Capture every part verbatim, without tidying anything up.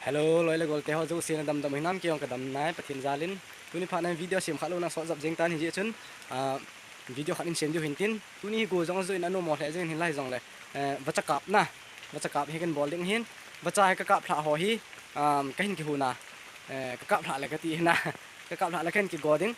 Hello, loi le gol te ho jouse na damdam hinam, kei jong kadam nai, Pathen jal in. Tuni phat na video sem kha lou na sot jap jeng tan hijeh chun, ah, video khat in sem diu hin tin. Tuni hi go jong ajo in anomo lheh jeng in hilai jong le. Eh, vacha kap na. Vacha kap hi kahin bol ding hin. Vacha hi kakap lhah ho hi, um, kahin kihou na. Eh, kakap lhah le kati hi na. Kakap lhah le kahin kigo ding.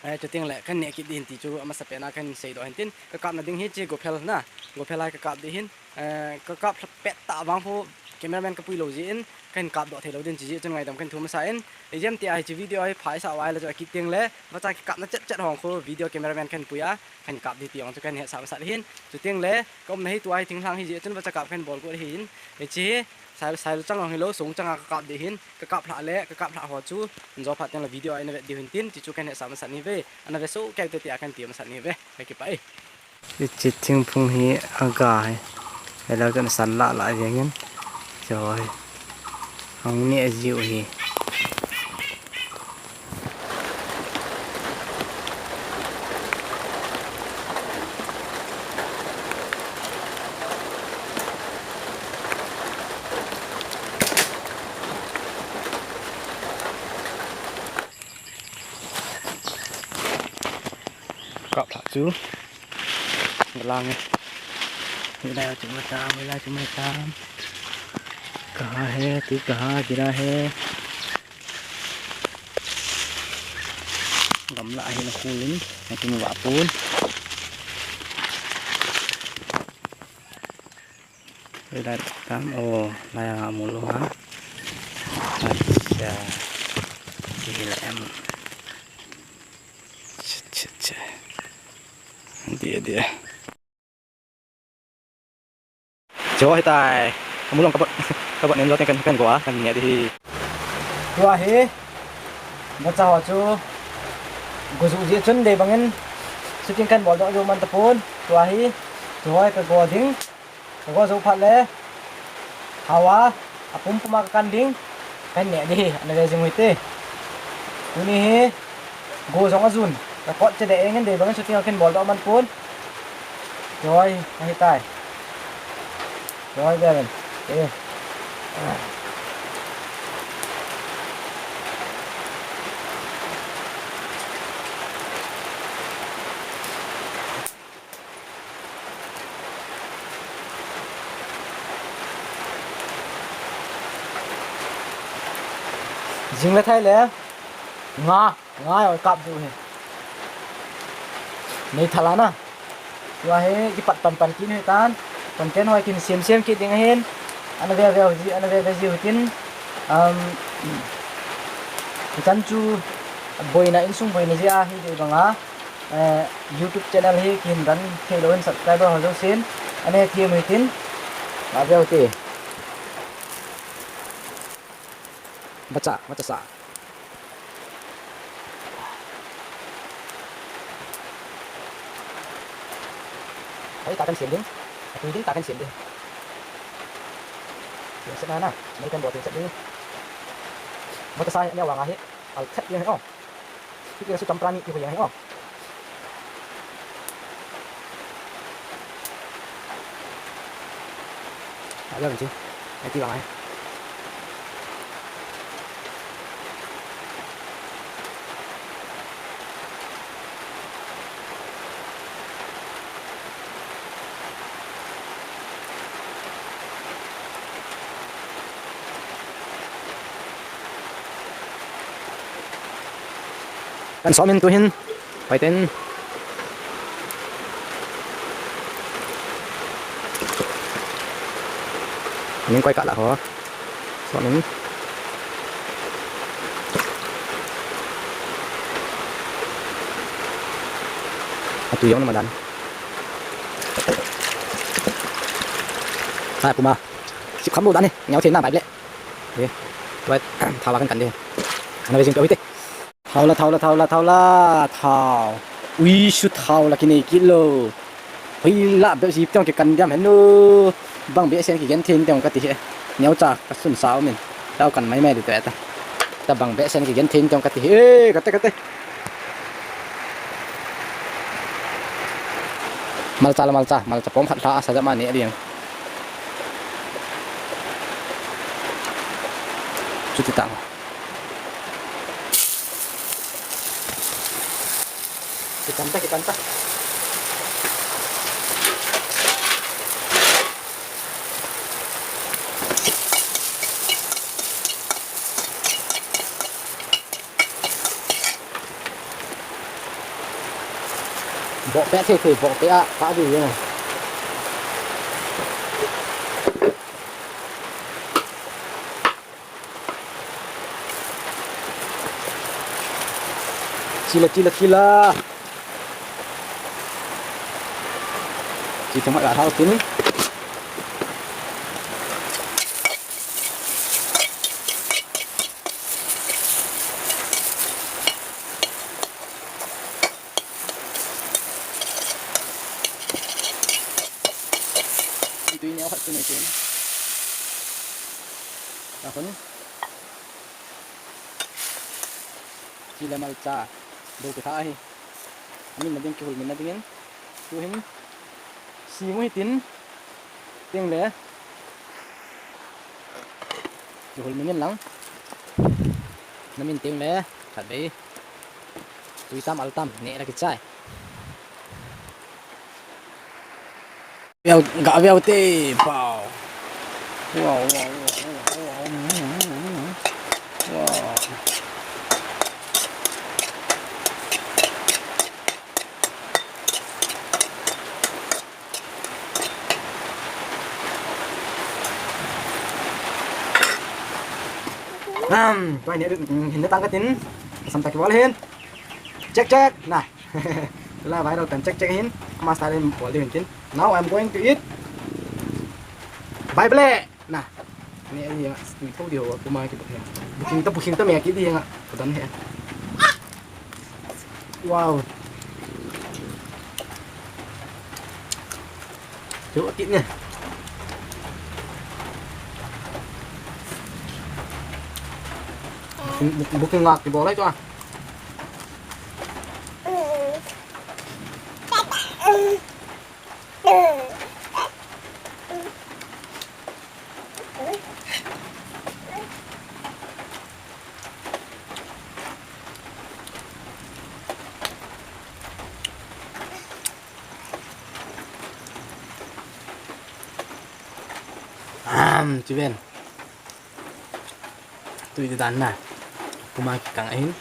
Eh, chuteng le kahin neh kit ding hin ti chu amasapen a kahin seidoh hin tin. Kakap na ding hi hiche gophel na. Gophel a kakap ding hin. Eh, kakap lhah pet tah vang khu cameraman kapui lou jeh in kahin kapdoh thei lou ding chu jeh chun ngaidam kahin thu masa in. Ijemtia hiche video hi phaisa uva ahile chu akit teng le. Vacha kikapna chet chet ho khu video cameraman kahin pui a. Kahin kap ding ti jong chu kahin hetsah masat hin. Chuteng le, kaumna hi tua hi thinglhang hijeh chun vacha kap kahin bol got ahin. Hiche hi, sai, sai chang jong hilou, song chang a kakap ding hin, kakap lhah le, kakap lhah ho chu, injo phat teng le video a ina vet diu hin tin, ti chu kahin hetsah masat ni ve, ana ve soh kei te tia kahin ti masat ni ve, kakipah e. Hiche thingphung hi aga hi, helou chun asan lah lah veng in, choi, ahung neh jiu hi. Kap lhah chu. Lang e. Hilai chu ma tam, hilai chu ma tam. Kaha he, tu kaha, kira he. Gamla hi na khul in, na kimu va pun. Hilai tam, oh, lai a mu lou ha. Acha. Hilai em. Cha, cha, cha. Dia, dia. Cho hitai. Amulong kabot, kabot nem lo teng kan, kan go a, kan neh ding hi. Tua hi. Vacha ho chu. Go ju jeh chun dei bangin. Shooting kan bol doh jou man tapon. Tua hi. Chu hoi kago ding. Kago jou phat le. Hawa. Apum pum a kakan ding. Kan neh ding hi. Ana ve jing u hite. Tuni hi. Go jong ajun. Kakot che de engin dei bangin shooting akin bol doh man pon. Choi, ahitai. Choi, Gavin. Eh. Jing le thai le. Nga. Nga jong kap diu hi. Nei thala na. Tua hi kipat pan pan kit u hitan. Content ho kin sem sem kit ding ahin. Ana ve ve u ji, ana ve ve ji u tin. Um, chan chu boina, insung boina jeh a hi dei banga. Eh, YouTube channel hi kihin run thei lou in subscriber ho jousen. Ana them u hitin. Nga ve u te. Vacha, vacha sa. Hoi, ta kan sem ding. Atui ding, ta kan sem ding. Sem set na na. Nei kan bol sem set ding. Vacha sa, neo vang ahi. Al set ding, oh. Hiti la chu champra ni ti ho jeng ahi o. A jeng chu. Hiti vang ahi. Kan som in tu hin, hoiten. Ning koi kah lah ho. Som in. Atu jong na ma dan. Hai puma. Sip kham lou dan hi. Ngeu thei na bai le. Tua, thao la kan kan de. Ana ve jing peh u hite. Thao la, thao la, thao la, thao la, thao. Ui, su thao la kinei kit lou. Hoi la, bep ji tiang kikan diam hen nu. Bang behseh in kigen thei in tiang kati he. Neocha, kasun sa umin. Tao kan mai mai di te ta. Tabang behseh in kigen thei in tiang kati he. Eh, kate, kate. Malcha la malcha, malcha pom khat lha, sa jama ne diang. Ti tang. Kitan ta, kitan ta. Boh peh thei thei, boh peh a, pah ding e. Chila, chila, chila. Chi thum a hao tin. Tui neo khat chu nei chu. Ta khun. Chila malcha. Dou kitha ahi. Amin na ding, kihulmin na dingin. Tuhin. Simu hitin. Tengle. Kihulmin in lang. Namin tengle. Khatvei. Tui tam al tam. Neh la kichai. Veu, ga veu te, pau. Wow, wow, wow, wow, wow. Wow. Nam, tua hin, hin na tang katin. Sam ta kibol hin. Check, check. Na. Tula viral pen check, check hin. Master in bol diu hin tin. Now I'm going to eat. Bye bye. Na. Ni ai ya, ni thou diu, kuma ki bol. Buking ta, buking ta me ki di nga. Kadan he. Wow. Chu ati ne. Booking, booking ngah kibol lai chu a. Am, chu ven. Tui dan na. Puma kikang ahin.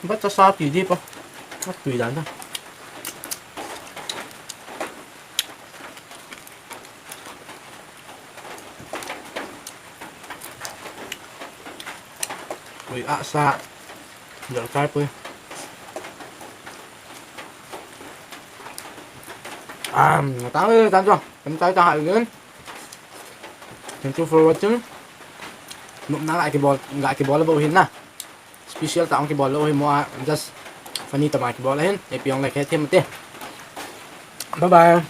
Ba cha sa ti di pa. Ba tui dan ta. Ui, a sa. Jal kai pui. Ah, tang le, tang chuan. Kan chai ta hai again. Thank you for watching. Nopna ga kibol, ga kibol bo hin na. Special ta ong kibol lo hi mo a, just funny ta ma kibol hin. Epi ong le khe them te. Bye bye.